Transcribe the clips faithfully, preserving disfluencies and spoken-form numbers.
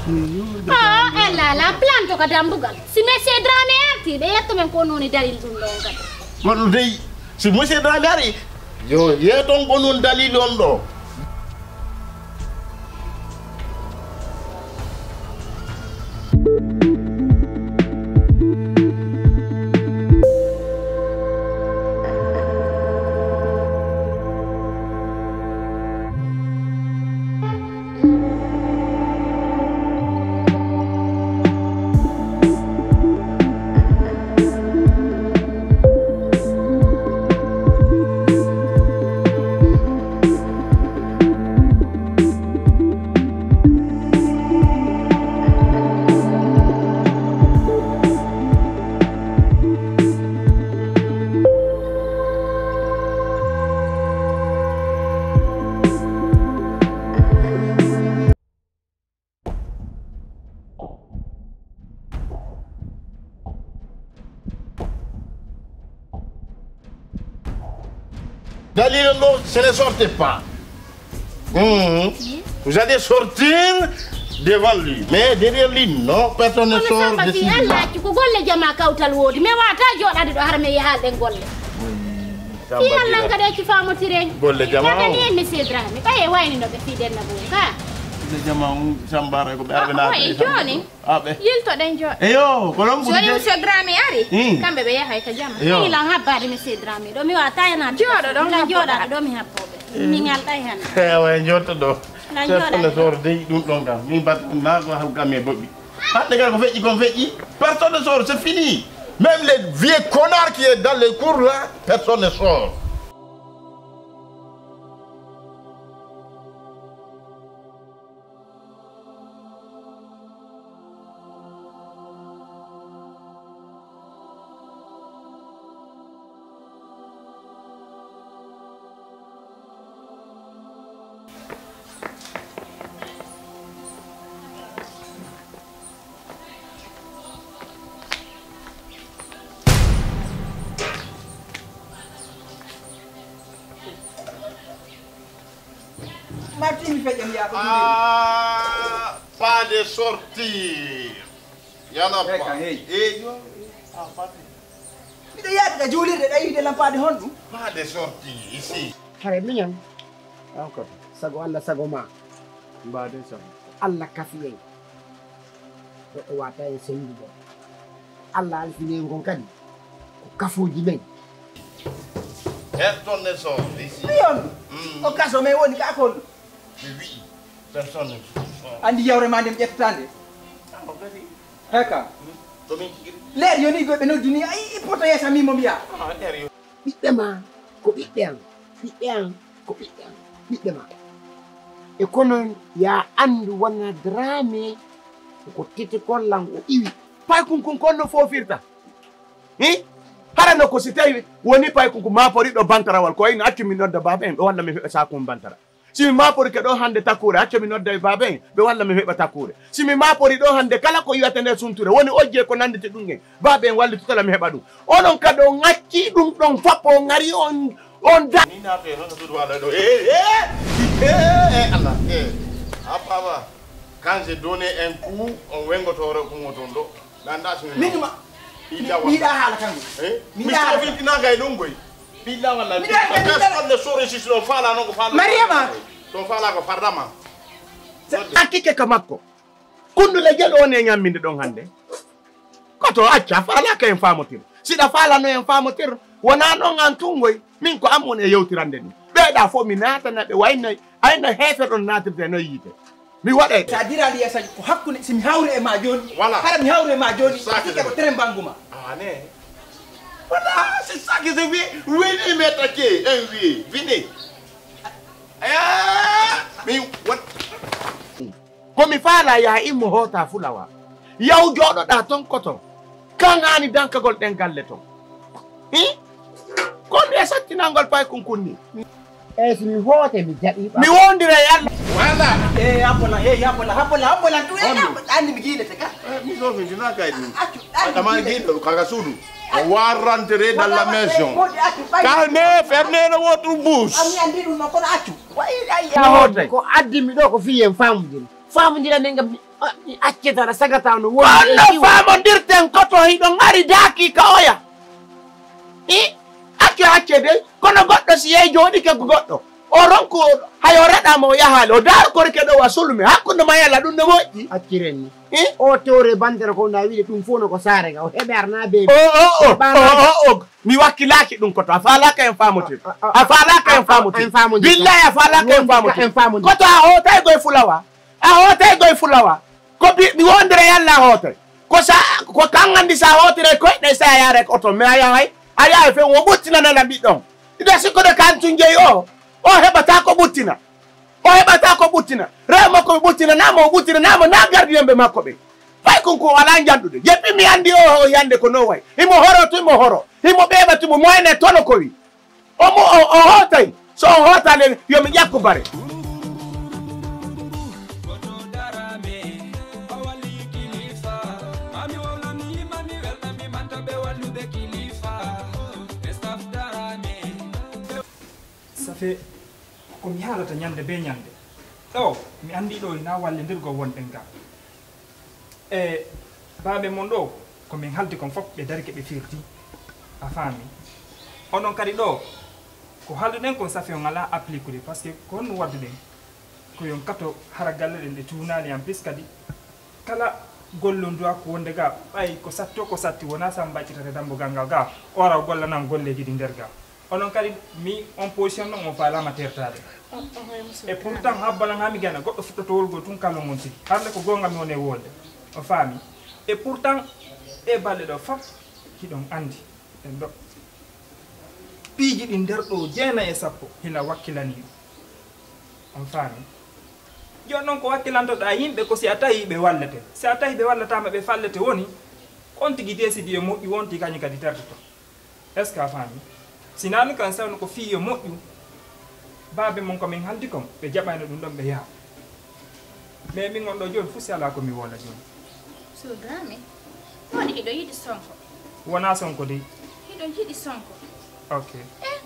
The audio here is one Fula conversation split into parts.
Ah, ella la planto ka dambugal. Si Monsieur Dramé arti, ɓe yetto men ko noni dalil ɗum ɗon kadi. Kono dey, si Monsieur Dramé ari, yo yeeton ko non dalil on ɗo. Dalil ɗo, ce ne sortez pas. Hmm. Vous allez sortir devant lui. Mais derrière lui, non, personne ne sort de fi Allah accu ko golle jama kawtal woodi. Mais wata jooɗade ɗo har me yaha ɗen golle. Fi Allah kadi accu famotiren. Golle jama o. Kadi ni Monsieur Dramé. Ɓaye wayni no ɓe fi ɗen na bo ka. Golle jama o, sambara ko ɓe arɓe na. Joni. Aɓe. Yiltoɗen jooɗo. Eyo, ko ɗon so ɓuri de. Monsieur Dramé ari, hmm, kamɓe ɓe yahay ka jama. Eyo. Lan habbaade Monsieur Dramé ɗo mi wata yana. Jooɗo ɗon lan jooɗaɗo ɗo mi habboɓe. Min alɗay hannde. Ewa, en jotto ɗo. Lan jooɗaɗo. Personne ne sort dey ɗum ɗon kam. Min bat na ko hal gamme boɓɓi. Hande kala ko feƴƴi kon feƴƴi. Personne ne sort, c'est fini. Même les vieux connards qui est dans les cours là, personne ne sort. Martini feƴƴam yaa ko. Ah, pas de sortir. Yana pas. Hey. Eh, yo. Ah, pas de. Miɗo yaade ka juulirde ɗa yiide lampaade honɗum? Pas de sortie ici. Hare miñam. Encore. Sago Allah, sago ma. Mbaade sago. Allah kafi en. Goɗɗo wata en senndude. Allah alfini en kon kadi. Ko kafooji men. Personne ne sort ici. Miyon. Mm. O kaso men woni ka kon. Ɓe wi'i. Personne. Anndi yawre ma nden ƴettata nde. Heka. Leer yoni goy ɓe noddini ay poto yeesa mi mo mbiya. Ɓiɓɓe ma ko ɓiɓɓe am, ɓiɓɓe am ko ɓiɓɓe am, ɓiɓɓe ma. E kono ya anndu wona Dramé ko tete kollan o iwi. Pay kun kun konno fofirta. Hi? Hara no ko si tawi woni pay kun kun maporiɗo bantarawal ko ino accu mi nodda baba en ɓe walla mi heɓa sakun bantara. Si mi maaporike ɗo hannde takkuure, acca mi nodda e baaba en, ɓe walla mi heɓa takkuure. Si mi maapori ɗo hannde, kala ko yi'ata nder sunture, woni ojje ko nannditi ɗum en, baaba en wallitotala mi heɓa ɗum. Onon kadi on accii ɗum ɗon fop, on ngari on, on da- Ni naatoye noon, suudu waɗa ɗo. Eh, eh, eh, eh, Allah, eh. A faama. Quand j'ai donné un coup, on wengotoore ko mo toon ɗo. Ganda so min ma. Ida mi yiɗa haala kanko. Eh? Mi mi yiɗa haala. Sofintinaka e ɗum koy. Ɓiɗɗa walla. Mi yiɗa haala. Personne ne sort ici si ɗon faala noon ko faala. Mariama. Ɗon faala ko fardama. Attike ka makko. Kundu le jel on e ñamminde ɗon hannde. Koto acca faala ka en faamotir. Siɗa faala no en faamotir. Wona noon an tungoy. Min ko am woni e yewtirande ɗum. Ɓeeɗa fof mi naatana ɓe wayno ayno heefe ɗon naatirde no yiite. Mi waɗay. Sa dirali yesa ko hakkunde si mi hawri e ma joni. Voilà. Hara mi hawri e ma joni. Sake. Sike ko tere mbangu ma. Ah ne. Voilà, c'est ça que je veux. Venez m'attaquer. Un oui. Venez. Ah, mi wat. Ko mi faala yaha immo hoota fulawa. Yaw jooɗoɗa ton koto. Kan haani dankagol ɗen galle ton. Hi? Kon e sattinangol pay kun kunni. Eyi si mi hoote mi jaɓi ɓa. Mi wondira e Allah. Wala. Eh, habola, eh, habola, habola, habola, tu, eh, habola, anni mi giilete ka. Eh, mi sofintina kay ɗum. Accu, accu, adama giilete. Giiɗo kaka suudu. On va rentrer dans la maison. Calmez, fermez le votre bouche. Ami andi ɗum no kono accu. Wayi, ay, ay, ko addi mi ɗo ko fiyen famudin. Famudin amen ngam Acce tan a sagata no woni. Kono famondirten koto hiɗon ari daaki ka oya. I acce acce dey kono goɗɗo si yehi jooɗike ko goɗɗo o ronku hayo raɗama o yahaali o daaro korke ɗo wa sulmi hakkunde ma yalla ɗum no moƴƴi. Acciren ni. I o tewre bandere ko na wiide ɗum fof no ko saare ga o heɓe arna be. O o o o o mi wakkilaaki ɗum koto a faalaka en famotir. A faalaka en famotir. Billahi a faalaka en famotir. Koto a hootay goy fulawa. A hootay goy fulawa. Ko bi mi wondira yalla a hootay. Ko sa ko kan andi sa hootire koyɗe sa yaare ko oto mais a yahay a yahay fe wo ɓuttinanana ɓiɗɗon. Ida sikkude kan tun jeyi o o heɓata ko ɓuttina. O heɓata ko ɓuttina rew makko ɓe ɓuttinanama o ɓuttinanama na gardien ɓe makko ɓe. Fay kon ko ala janɗude yeppi mi andi o o yande ko no way himo horo to himo horo himo ɓeɓa timo moyne tono ko wi. Omo o o hootay so o hootale yomi ƴakku bare. Ça fait ko mi haalata ñande be ñande ɗo mi anndi ɗo ina wallindirgo wonɗen ga. E baaɓe mon ɗo ko min haldi kon fof ɓe darike ɓe firti. A faami? Onon kadi ɗo ko halduɗen kon safi on alaa applikude par ce que ko honno wadduɗen ko yon kato hara galle ɗen ɗe tuunaali en plus kadi kala gollonduwa ko wonde ga ɓay ko satto ko satti wona sa mbaccitata dambugal ngal ga o ara o gollanan golleji ɗi nder ga. Onon kadi mi on position non on faalama tertade. E pourtant habbalan ha mi gana goɗɗo fuɗɗotowol gol tun kalon on tigi harle ko gonga mi wone wolde. O faami? E pourtant ɗe balɗe ɗo fop hiɗon andi ɗen ɗo piiji ɗi nder ɗo jeenayi e sappo hila wakkilani. On faami? Joni noon ko wakkilantoɗa yimɓe ko si a tawi ɓe wallete si a tawi ɓe wallatama ɓe fallete woni on tigi desidi e moƴƴu wonti kañum kadi tertoto. Est ce que a faami? Sinaa ɗum kan sawno ko fii yo moƴƴu. Baabe mon ko min haldi kon ɓe jaɓayno ɗum ɗon ɓe yaha. Mais min on ɗo jooni fuu si alaa ko mi woola jooni. Suudu ami, woni hiɗo yiɗi sonko? Wonaa sonko dey. Hiɗo yiɗi sonko? Ok. Eh,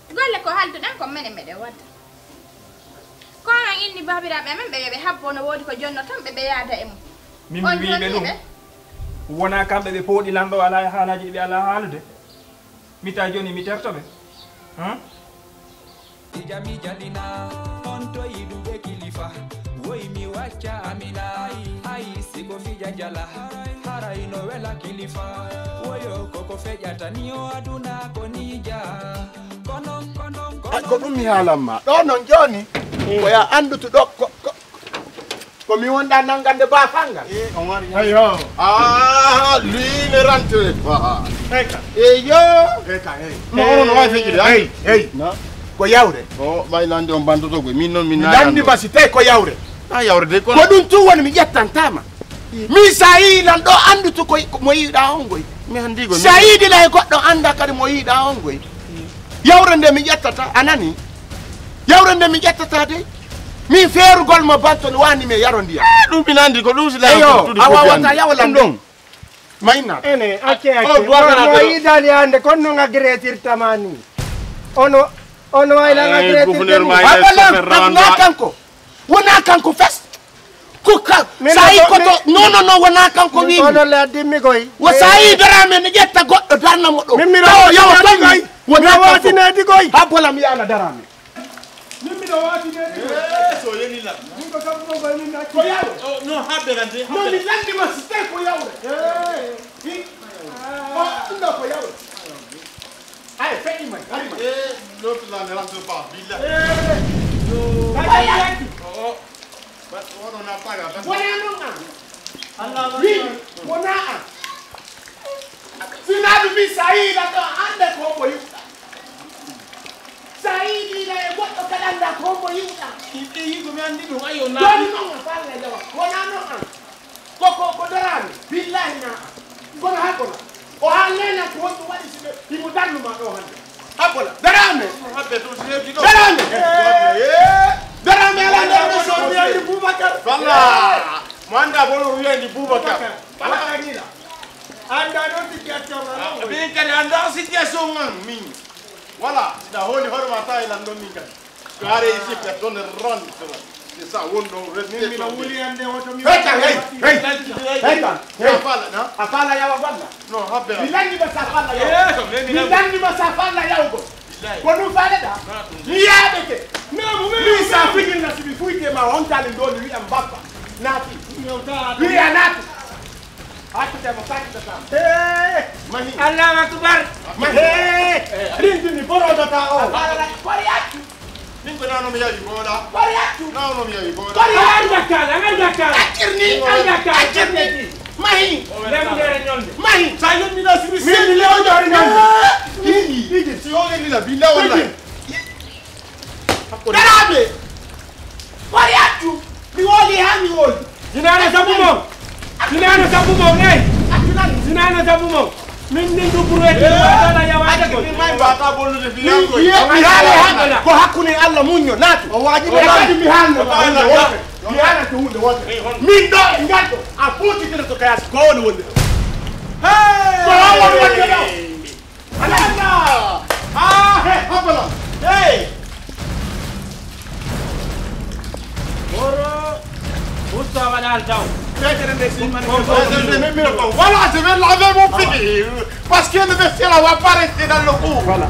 golle ko halduɗen kon menen meɗen wadda. Ko an inni baabiraaɓe amen ɓe yo ɓe habbo no woodi ko jonno tan ɓe ɓe yaada e mum. Min mi wiiɓe ɗum wona kamɓe ɓe pooɗi lanɗo alaa e haalaaji ɗi ɓe alaa haalude. Mi tawi jooni mi terto ɓe. Ija mi jalina on to yiɗuɓe kilifa woy mi wacca amina ay siko fija jala haray no wela kilifa woyo koko feƴata ni o aduna ko nija. Ay ko ɗum mi haalan ma ɗo noon jooni ko ya anndutu ɗo ko ko mi wonɗa nanngande baafal ngal. Eyo. Ah, lui ne rentre pas. Eka. Eyo. Eka, hey. No onon no waawi feƴƴude, hey, hey. Ko yawre. O ɓay lande on bantoto koy min noon min naani. Landi ma si tawi ko yawre. A yawre de kono. Ko ɗum tun woni mi ƴettantama. Min sa yii lan ɗo anndutu ko mo yiɗa on koy. Mi anndi koy. Sa yiidi la e goɗɗo annda kadi mo yiɗa on koy. Yawre nde mi ƴettata a nani. Yawre nde mi ƴettata de. Min feerugol mo banto no wani mi yaro ndiyam. Ɗum ina anndi ko ɗum si la. Eyo a wawata yawlan ɗum. Mayna. Ene acce acce mo yiɗani hannde kon non agretirtama ni. Ono ono waylan agretirtama. Abala na kanko. Wona kanko fes. Ko ka sa yi koto non non non wona kanko wi. Ono le dimmi koy. Wo sa yi darame ne ƴetta goɗɗo darna mo ɗo. Min mi rawa yawa tan. Wona kanko. Abala mi yana darame. Min miɗo waati de ɗiɗo. So yeli lan. Min ko kam ɗo koye min acci. Ko yaw. No habberande. No mi landi ma si tawi ko yawre. Hi. O ɗum ɗo ko yawre. Ay feƴi ma gari ma. E lotu lan rentre pas billahi. Ay ay. O o. Bat wono na paga bat. Wona non an. Allah. Wi wona an. Sinaɗu mi sayida ɗo ande ko mo yiɗɗa. Sa yiiɗiino e goɗɗo kadi annda ko mbo yiwɗa. Ɗiɗɗe yiɗo mi anndi ɗum ayo na. Jooni noon a falla jawa wonaa noon an. Ko ko ko daraami billahi na an. Kono haa kono o haa neena ko honɗum waɗi si ɓe himo darnuma ɗo hannde. Haa kono daraame. Habbe ɗum si heɓi ɗo. Daraame. Daraame alaa nder ɗo so wiyani Boubacar. Falla. Mo annda ko ɗum wiyani Boubacar. Ala anila. Annda noon situation an. Min kadi annda situation an min. Voilà, si ɗa hooli hoore ma tawi lan ɗon min kadi. Kare ici personne rentre. Sa won ɗo respect. Min miɗo wuli hannde woto mi Hey, kan, hey, hey, hey, kan, hey. Sa faala, na? A faala yawa golla. No, habbe. Mi lanni ma sa faala yawa. Eh, to, mi, mi Mi lanni. lanni ma sa faala yawa golla. Billahi. Ko ɗum faaleɗa? Mi yaɓete. Min sa fijirna si mi fuyti ma, on tali ndoni wi'am bappa. Naati. Wi'a naati. Hakkite mo kakkite kam. Hey! Mahi. Allahu Akbar. Mahi. Hey! Rindini borodata o. Kori accu. Min ko nano mi yawi boda. Kori accu. Nano mi yawi boda. Kori accu. An jakkal, an jakkal. Accirni. An jakkal. Accirni. Mahi. Lem ndere ñolde. Mahi. Sa yonni na simi Min mi lewdo ari ñande. Idi, idi, si o ni la billahi wallahi. Daraaɓe! Wari accu! Mi wooli haa mi wooli. Sinaana sabu mo. Sinaana sabu mo, ey. Accu nan. Sinaana sabu mo. Min min du buru e wala yawa ko. Min may bata bolu de fiya ko. Mi haale haa ko hakkunde Allah muñño naatu. O waaji. E kadi mi haalno ko huunde wotere. Mi haalante huunde wotere. Min ɗo e ngal ɗo a footitira to kayas ko woni wonde ɗo. Hey! Ko woni wonde ɗo. Alana! Ah, hey, hop là! Hey! Moro, usta wala al daw. Fetere nde si man ko Voilà, je vais laver mon pied. Parce que le monsieur là va pas rester dans le cou. Voilà.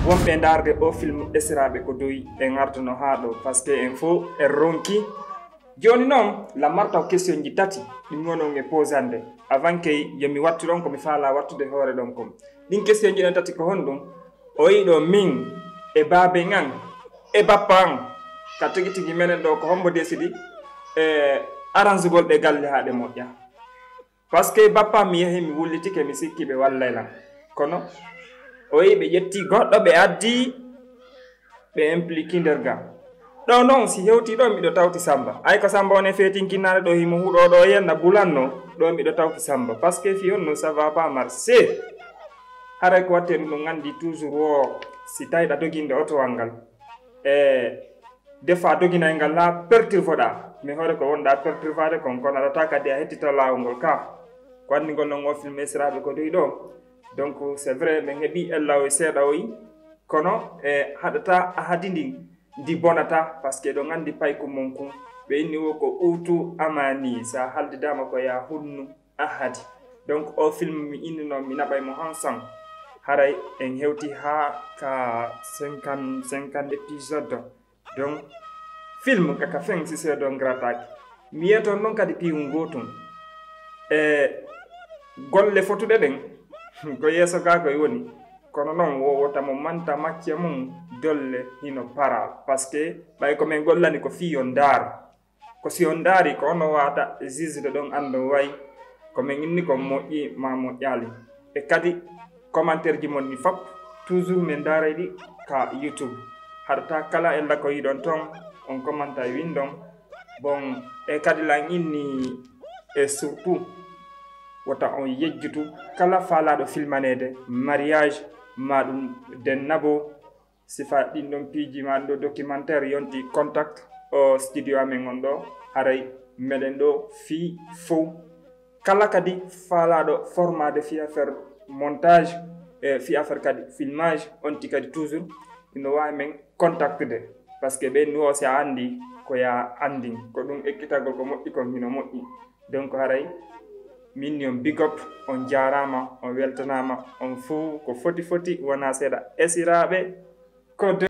Wonɓe ndaarde o film Esiraaɓe ko doyi en artuno haa ɗo, parce que en fof en ronki. Jooni noon, la martaw question ji tati, ɗum woni on e posande. Avant que yo mi wattu ɗon ko mi faalaa wattude hoore ɗon kon. Ɗin question ji ɗon tati ko honɗum? O yiɗo min e baaben an e bappa an. Ka tigi tigi menen ɗo ko hombo desidi e arrangugol ɗe galle haa ɗe moƴƴa? Parce que bappa mi yahi mi wullitike mi sikki ɓe wallay lan. Kono o yi ɓe ƴetti goɗɗo ɓe addi ɓe impliki nder ga. Ɗo noon si hewti ɗo miɗo tawti Samba. Ay ko Samba on e feetinkinnaade ɗo himo huɗo ɗo yen na bulanno ɗo miɗo tawti Samba. Parce que fi on no ça va pas marcher. Haray ko watte ɗum ɗum anndi toujours wo si tawi ɗa doginde otowal ngal. E des fois doginay ngal la perturboɗa. Mais hoore ko wonɗa perturbade kon kono aɗa ta kadi a hettita laawol ngol ka. Ko anndi ngol noon o film esiraɓe ko doy ɗo. Donc c'est vrai min heɓi ella o seeɗa o yi. Kono e haɗata ahadi ndin ndi bonata parce que ɗon anndi payku mon kun ɓe inni wo ko utu amani sa haldidama ko ya hunnu ahadi. Donc o film mi inni noon mi naɓay mo hansan haray en hewti ha ka cinquante cinquante épisode. Donc film kaka fen si seedo ngrataki mi yeton ɗon kadi piiwu ngotun e golle fotuɗe ɗen ko yeeso gakoy woni. Kono noon wowota mo manta macce mum dolle hino para parce que ɓay ko min gollani ko fii yo ndaar. Ko si on ndaari ko ono wata juge de ɗon anndo way ko min inni ko moƴƴi ma moƴƴali. E kadi commentaire ji mon ni fop toujours min ndaaray ɗi ka YouTube. Haɗata kala ella ko yiɗon ton on commenta e windon. Bon e kadi lan inni e surtout wota on yejjutu kala faalaɗo filmaneede mariage ma ɗum dennabo. Sifa ɗin ɗon piiji ma ɗo documentaire yonti contact o studio amen on ɗo haray meɗen ɗo fii fow. Kala kadi faalaɗo formade fi affaire montage e fi affaire kadi filmage on ti kadi toujours ino wawi men contactude. Parce que ɓen ni o si a andi ko ya andin ko ɗum ekkitagol ko moƴƴi kon hino moƴƴi. Donc haray min ni on big up on jarama on weltanama on fow ko foti foti wona seeɗa esiraɓe. Ko de